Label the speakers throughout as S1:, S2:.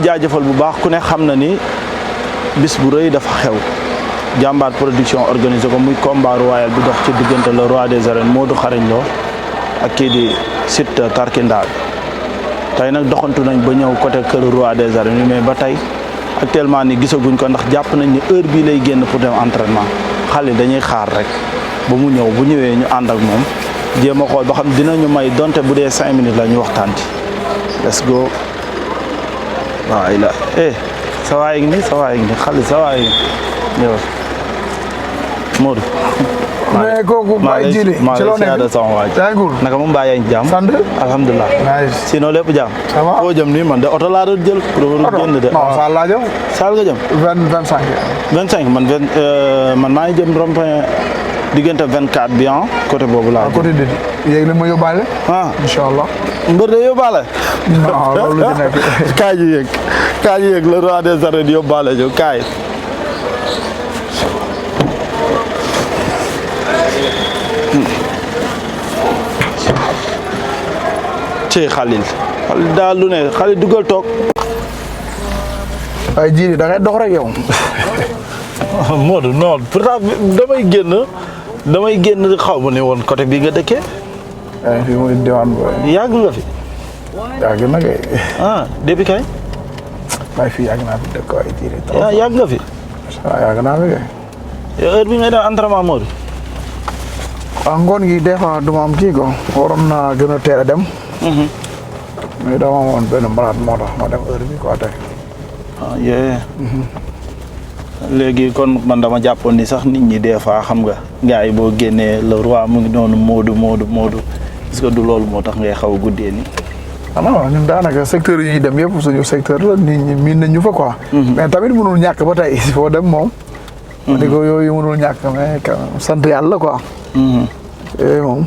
S1: jaajëfal bu baax ku ne xam na ni bis bu rëy dafa xew jàmbaar production organisé ko muy combat royal bi dox ci diggante le roi des arènes Modou Xarañ Lo ak kii di Siteu Tarkinda tey nag doxantu nañ ba ñëw côté kër roi des arènes mais ba tey actuellement ni gisaguñ ko ndax jàpp nañ ni heure bii lay génn pour dem entraînement xale dañuy xaar rek ba mu ñëw bu ñëwee ñu ànd ak moom jéem a xool ba xam dinañu may donte bu dee 5 minutes la ñu waxtaan ci let's go. waaw la sa waay ngi nii xale sa waay ngi yow Modou.
S2: mais kooku Baye Djili ci loo nekk
S1: sama waay naka moom mbaa yaa ngi jàmm.
S2: sant
S1: alhamdulilah. sinon lépp jàmm.
S2: ça va
S1: foo jëm nii man de oto laa doon jël. pour génn de.
S2: non Saal laa jëm.
S1: Saal nga jëm.
S2: 25.
S1: 25 man maa ngi jëm rond-point diggante 24 bi côté boobu laa.
S2: côté Didi yéeg li ma yóbbaale. incha allah.
S1: mbër de yóbbaale.
S2: non loolu la nekk.
S1: kaay ji yéeg le roi des arènes yóbbaale jo kaay. ci Xalil daal lu ne Xalil dugal toog.
S2: ay Djili da ngay dox rek yow.
S1: Modou non pourtant damay génn xaw ma ne woon côté bii nga dëkkee.
S2: fii muy diwaan booy.
S1: yàgg nga fi.
S2: yàgg na kay.
S1: depuis kañ.
S2: waaye fii yàgg naa fi dëkk ay Djili.
S1: yàgg nga fi.
S2: yàgg naa fi kay.
S1: yow heure bi ngay dem entraînement Modou.
S2: ngoon gi des fois du ma am kii ko waroon naa gën a teel a dem. mais dama amoon benn malade moo tax ma dem heure bi quoi tey.
S1: léegi kon man dama jàppoon ni sax nit ñi des fois xam nga gars yi boo génnee le roi mu ngi noonu Modou est-ce que du loolu moo tax ngay xaw a guddee nii.
S2: non ñun daanaka secteur yi ñuy dem yëpp suñu secteur la nit ñi miin nañ ñu fa quoi. mais tamit mënul ñàkk ba tey foo dem moom. di ko yooyu mënul ñàkk mais sant yàlla quoi. yooyu moom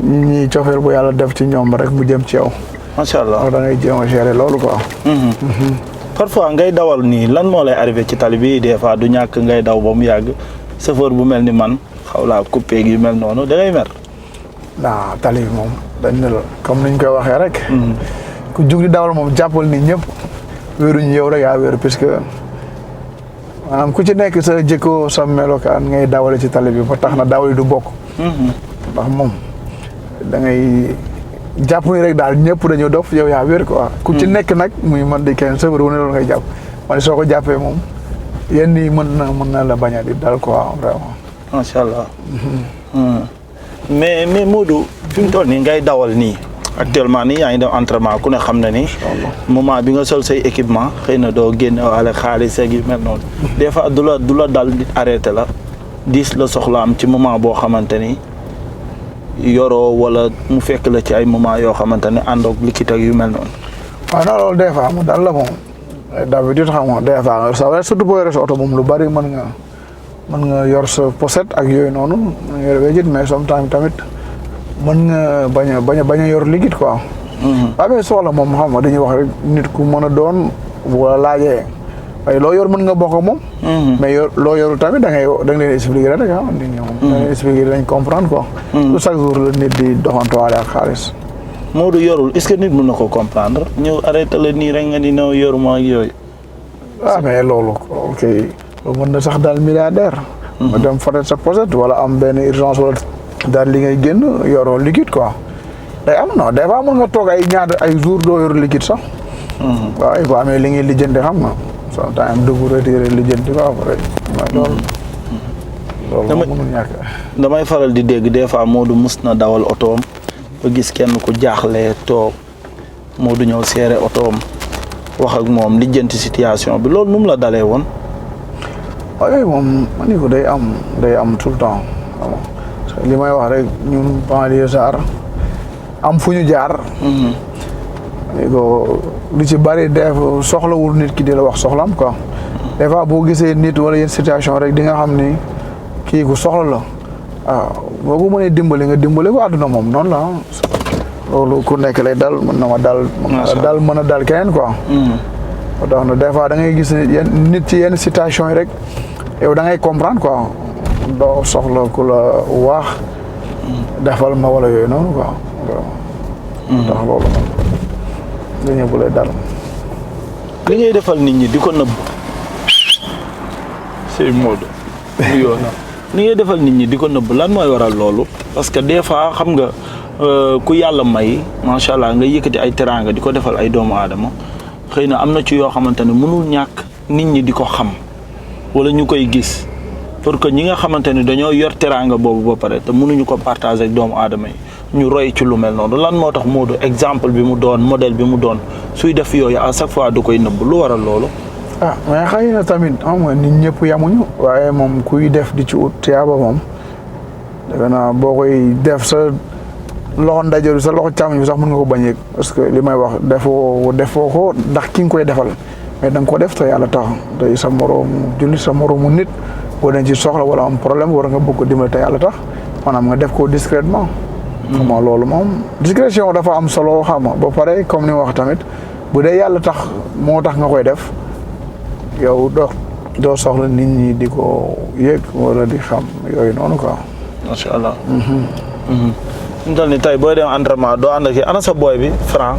S2: ñi cofeel bu yàlla def ci ñoom rek mu jëm ci yow.
S1: macha allah
S2: da ngay jéem a gérer loolu quoi.
S1: parfois ngay dawal nii lan moo lay arrivé ci tali bi des fois du ñàkk ngay daw ba mu yàgg chauffeur bu mel ni man xaw laa coupé yu mel noonu da ngay mer.
S2: non tali bi moom dañ ne la comme niñ koy waxee rek. ku jug di dawal moom jàppal ni ñëpp wéeruñu yow rek yaa wéeru puisque maanaam ku ci nekk sa jikko sa melokaan ngay dawale ci tali bi ba tax na dawali du bokk. ndax moom da ngay jàpp ni rek daal ñëpp dañoo dof yow yaa wér quoi. ku ci nekk nag muy man di kenn sa wér wu ne loolu ngay jàpp man soo ko jàppee moom yenn yi mën na la bañ a di dal quoi vraiment.
S1: macha allah. mais Modou fi mu toll nii ngay dawal nii actuellement nii yaa ngi dem entraînement ku ne xam na ni. moment bi nga sol say équipement xëy na doo génne wala xaalis ak yu mel noonu. des fois du la dal di arrêté la diis la soxla am ci moment boo xamante ni. yoroo wala mu fekk la ci ay moment yoo xamante ne àndoog liquide ak yu mel noonu.
S2: waaw non loolu des fois mu dal la moom d'habitude xam nga des fois nga surtout boo yoree sa oto moom lu bari mën nga yor sa pochette ak yooyu noonu mën nga yor wéjit mais sometimes tamit mën nga bañ a yor liquide quoi. waaw mais soxla moom xam nga dañuy wax rek nit ku mën a doon wala laajee waaye loo yor mën nga bokk moom. mais loo yoru tamit da nga leen expliquer rek nit ñi moom. da nga leen expliquer dañ comprendre quoi. tout chaque jour la nit di doxantuwaale ak xaalis.
S1: Modou yorul est-ce que nit mën na ko comprendre ñëw arrêté la nii rek nga di ñëw yoruma ak yooyu.
S2: mais loolu ok loolu mën na sax daal milliardaire. nga dem fotet sa pochette wala am benn urgence wala daal li ngay génn yoroo liquide quoi. day am non des fois mën nga toog ay jours doo yor liquide sax. waaw boo amee li ngay lijjanti xam nga. soo temps dugg retiré lijjanti ko après loolu mënul ñàkk.
S1: damay faral di dégg des fois Modou mus na dawal otoom ba gis kenn ku jaaxlee toog Modou ñëw seere otoom wax ak moom lijjanti situation bi loolu nu mu la dalee woon.
S2: waaw yooyu moom man ni ko day am tout le temps li may wax rek ñun banlieue Sarr am fu ñu jaar. ni ko lu ci bari def soxlawul nit ki di la wax soxlam quoi des fois boo gisee nit wala yenn situation rek di nga xam ni kii ku soxla la boo ko mënee dimbali nga dimbali ko àdduna moom noonu la loolu ku nekk lay dal mën na ma dal mën a dal keneen quoi. moo tax na des fois da ngay gis nit ci yenn situation yi rek yow da ngay comprendre quoi doo soxla ku la wax defal ma wala yooyu noonu quoi. tax loolu moom nga ñëw bu lay dal.
S1: li ngay defal nit ñi di ko nëbb c'est Modou yoon li ngay defal nit ñi di ko nëbb lan mooy waral loolu parce que des fois xam nga ku yàlla may macha allah nga yëkkati ay teraanga di ko defal ay doomu aadama xëy na am na ci yoo xamante ne mënul ñàkk nit ñi di ko xam wala ñu koy gis pour que ñi nga xamante ne dañoo yor teraanga boobu ba pare te mënuñu ko partager ak doomu aadama yi ñu roy ci lu mel noonu lan moo tax Modou exemple bi mu doon modèle bi mu doon suy def yooyu à chaque fois du koy nëbb lu waral loolu.
S2: ah mais xëy na tamit xam nga nit ñëpp yamuñu waaye moom kuy def di ci ut tiyaaba moom defe naa boo koy def sa loxo ndajoor bi sa loxo càmmoñ bi sax mën nga ko bañ a yëg parce que li may wax defoo ko ndax ki nga koy defal mais da nga ko def te yàlla tax te sa moroomu jullit sa moroomu nit boo den ci soxla wala am problème war nga bëgg ko dimbali te yàlla tax maanaam nga def ko discrètement. xam nga loolu moom discrétion dafa am solo xam nga ba pare comme ni ma wax tamit bu dee yàlla tax moo tax nga koy def yow doo soxla nit ñi di ko yëg wala di xam yooyu noonu quoi.
S1: macha allah. ñu toll nii tey booy dem entraînement doo ànd ak ana sa boy bi Franc.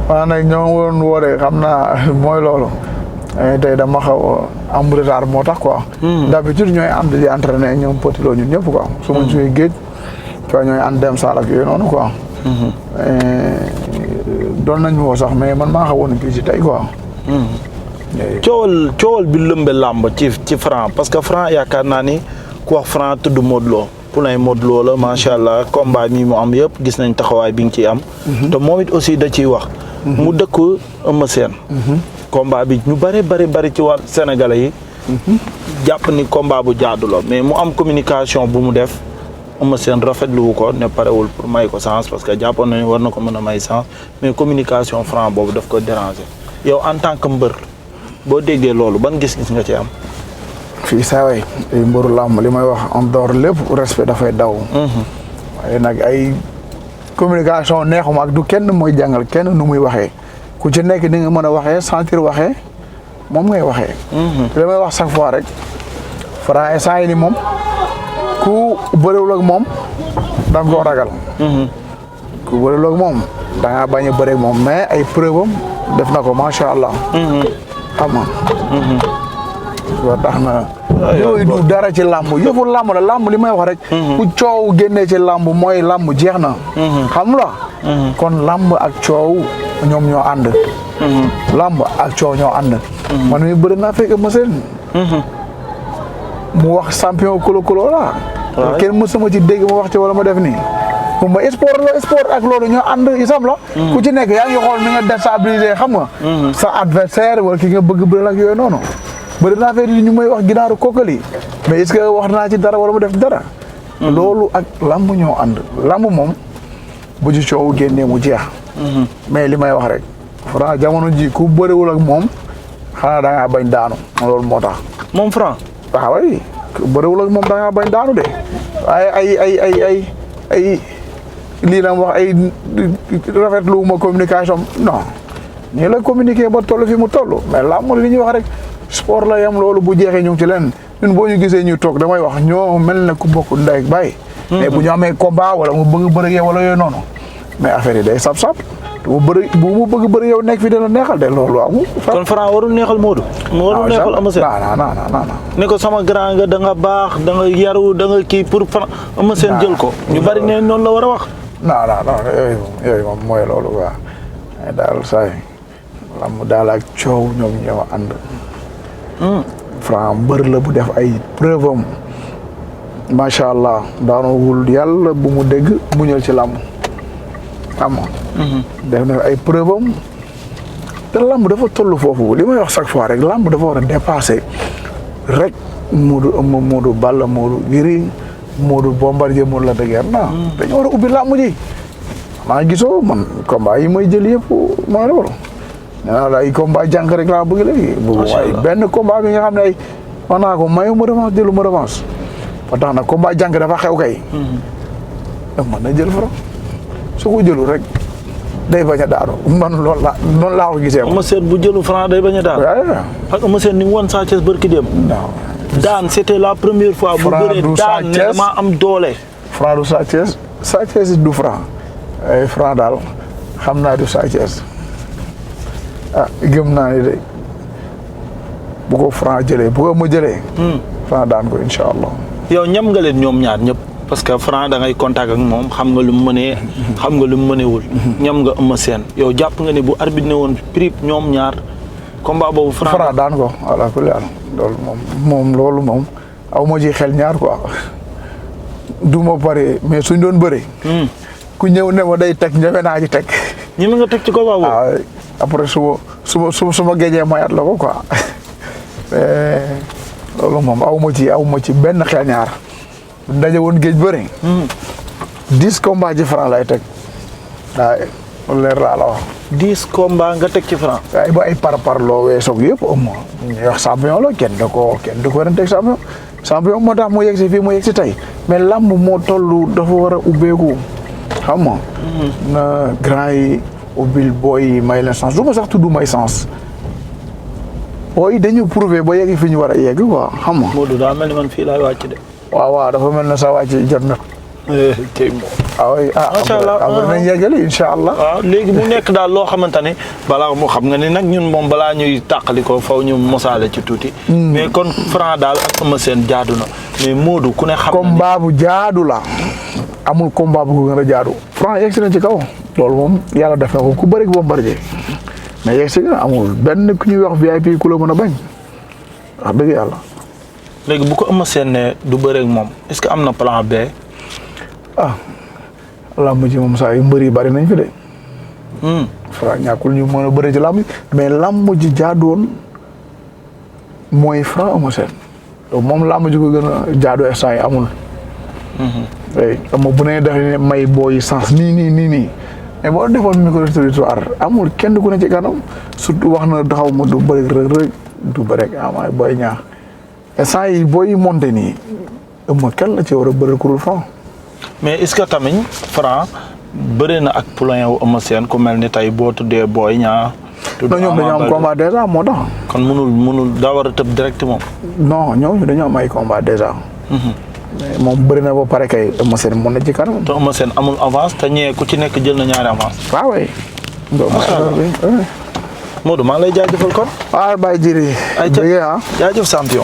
S2: waaw nag ñoo woon wooree xam naa mooy loolu tey dama xaw a am retard moo tax quoi. d'habitude ñooy ànd di entraîner ñoom Petit Lo ñun ñëpp quoi. su ma suy géej quoi ñooy ànd dem saal ak yooyu noonu quoi. doon nañ woo sax mais man maa xawoon kii ci tey quoi.
S1: coowal bi lëmbe làmb ci Franc parce que Franc yaakaar naa ni ku wax Franc tudd Modou Lo poulain Modou Lo la macha allah combat mi mu am yëpp gis nañ taxawaay bi nga ciy am. te moom it aussi da ciy wax. mu dëkk Eumeu Sène. combat bi ñu bari ci wàllu sénégalais yi. jàpp ni combat bu jaadu la mais mu am communication bu mu def Eumeu Sène rafetlu wu ko ne parewul pour may ko sens parce que jàppoon nañu war na ko mën a may sens mais communication Franc boobu daf ko déranger yow en tant que mbër. boo déggee loolu ban gis-gis nga ci am.
S2: fii saa waay ay mbëru làmb li may wax en dehors lépp respect dafay daw. waaye nag ay communication neexuma ak du kenn mooy jàngal kenn nu muy waxee ku ci nekk ni nga mën a waxee sentir waxee moom ngay waxee. li may wax chaque fois rek Franc instant yi ni moom ku bëriwul ak moom da nga koo ragal. ku bëriwul ak moom da ngaa bañ a bëri ak moom mais ay preuve am def na ko macha allah. xam nga. waaw tax na. yooyu du dara ci làmb yëfu làmb la làmb li may wax rek. ku coow génnee ci làmb mooy làmb jeex na. xam la. kon làmb ak coow ñoom ñoo ànd. làmb ak coow ñoo ànd. man mii bëri naa fekk ma seen. mu wax champion kolo la. waaw kenn mësuma ci dégg ma wax ci wala ma def nii. moom mooy sport ak loolu ñoo ànd isam la. ku ci nekk yaa ngi xool ni nga déstabiliser xam nga. sa adversaire wala ki nga bëgg bëri ak yooyu noonu. bëri naa fee ñu may wax ginaaru kookali mais est-ce que wax naa ci dara wala mu def dara. loolu ak lamb ñoo ànd lamb moom bu ci coow génnee mu jeex. mais li may wax rek Franc jamono ji ku bëriwul ak moom xanaa da ngaa bañ daanu loolu moo tax.
S1: moom Franc.
S2: waaw waay ku bëriwul ak moom da ngaa bañ daanu de waaye ay lii na wax ay rafetlu ma communication non nii la communiquer ba toll fi mu toll mais làmb li ñuy wax rek sport la yam loolu bu jeexee ñu ngi ci leen ñun boo ñu gisee ñu toog damay wax ñoo mel ne ku bokk ndey ak baay. mais bu ñu amee combat wala mu bëgg bëri yow wala yooyu noonu mais affaire yi day sab-sab bu bëgg bëri yow nekk fi dina neexal de loolu amul.
S1: kon Franc warul neexal Modou. warul neexal Eumeu Sène
S2: non.
S1: ne ko sama grand nga da nga baax da nga yaru da nga kii pour Franc Eumeu Sène jël ko. ñu bari ne noonu la war a wax.
S2: non yooyu moom mooy loolu quoi mais daal say lamb daal ak coow ñoom ñoo ànd. Franc mbër la bu def ay preuve am macha allah daanowul yàlla bu mu dégg mu ñëw ci lamb xam nga. def na ay preuve am te lamb dafa toll foofu li may wax chaque fois rek lamb dafa war a dépasser rek Modou Balla Modou Gris Modou Bombardier Modou Lac de Guiers non dañu war a ubbi lamb ji maa gisoo man combat yi may jël yëpp mooy loolu nee naa la ay combat jànk rek laa bëgg léegi waaye benn combat bi nga xam ne ay wax naa ko mayu ma revanche jëlu ma revanche ba tax na combat jànk dafa xew kay mën na jël Franc su ko jëlu rek day bañ a daanu man loolu la noonu laa ko gisee.
S1: Eumeu Sène bu jëlu Franc day bañ a daanu. ak Eumeu Sène ni mu woon Sa Thiès barki dem. daan c'était la première fois. bu bëree daan ne dama am doole.
S2: Franc du Sa Thiès Sa Thiès du Franc Franc daal xam naa du Sa Thiès gëm naa ni de bu ko Franc jëlee bu ko ma jëlee. Franc daan ko incha allah.
S1: yow ñam nga leen ñoom ñaar ñëpp parce que Franc da ngay contact ak moom xam nga lu mu mënee xam nga lu mu mënewul ñam nga Eumeu Sène yow jàpp nga ne bu arbitre ne woon prix ñoom ñaar combat boobu Franc
S2: daan ko voilà ku leer loolu moom aw ma ci xel ñaar quoi du ma pare mais suñ doon bëri. ku ñëw ne ma day teg ñeme naa ci teg.
S1: ñeme nga teg ci combat boobu.
S2: waaw après su ma géejee mayaat la ko quoi loolu moom aw ma ci benn xel ñaar. ndaje woon géej bëri. 10 combats ci Franc lay teg waaw leer laa la wax.
S1: 10 combats nga teg ci Franc.
S2: waaye ba ay par loo weesoog yëpp ñuy wax champion la kenn du ko ren teg champion moo tax mu yegg si fii mu yegg si tey mais lamb moo toll dafa war a ubbeeku xam nga. na grand yi ubbil booy yi may leen sens du ma sax tudd may sens. booy dañu prouvé ba yegg fi ñu war a yegg quoi xam nga.
S1: Modou daa mel ni man fii laay wàcc de.
S2: waaw dafa mel na sa wàcc jot na.
S1: kay moom.
S2: macha allah nañ yeggali incha allah.
S1: waaw léegi mu nekk daal loo xamante ne balaa moo xam nga ni nag ñun moom balaa ñuy tàqali ko faw ñu mosaale ci tuuti. mais kon Franc daal ak Eumeu Sène jaadu na mais Modou ku ne xam na ni
S2: combat bu jaadu la amul combat bu ko gën a jaadu. Franc yegg si na ci kaw loolu moom yàlla def na ko ku bëri Bombardier mais yegg si na amul benn ku ñuy wax VIP ku la mën a bañ wax dëgg yàlla.
S1: léegi bu ko Eumeu Sène ne du bëre ak moom est-ce que am na plan B.
S2: lamb ji moom saa yu mbër yi bari nañ fi de. Franc ñàkkul ñu mën a bëri ci lamb mais lamb ji jaadoon mooy Franc Eumeu Sène donc moom lamb ji ko gën a jaadu instant yi amul. ama bu ne def may booy sens nii mais boo defoon micro-territoire amul kenn ku ne ci kanam surtout wax na xaw ma du bëri rek du bëri rek ama booy ñaax instant yi booy monté nii Eumeu kenn la ci war a bëri kurul Franc.
S1: mais est-ce que tamit Franc bëri na ak poulain wu Eumeu Sène ku mel ni tey boo tuddee booy ñaa.
S2: non ñoom dañoo am combat déjà moo tax.
S1: kon mënul daa war a tëb direct moom.
S2: non ñoom dañoo am ay combat déjà. mais moom bëri na ba pare kay Eumeu Sène mën na ci kanam.
S1: te Eumeu Sène amul avance te ñee ku ci nekk jël na ñaari avance.
S2: waaw waay.
S1: macha allah Modou maa ngi lay jaajëfal kon.
S2: waaw Baye Djily.
S1: ay jaajëf champion.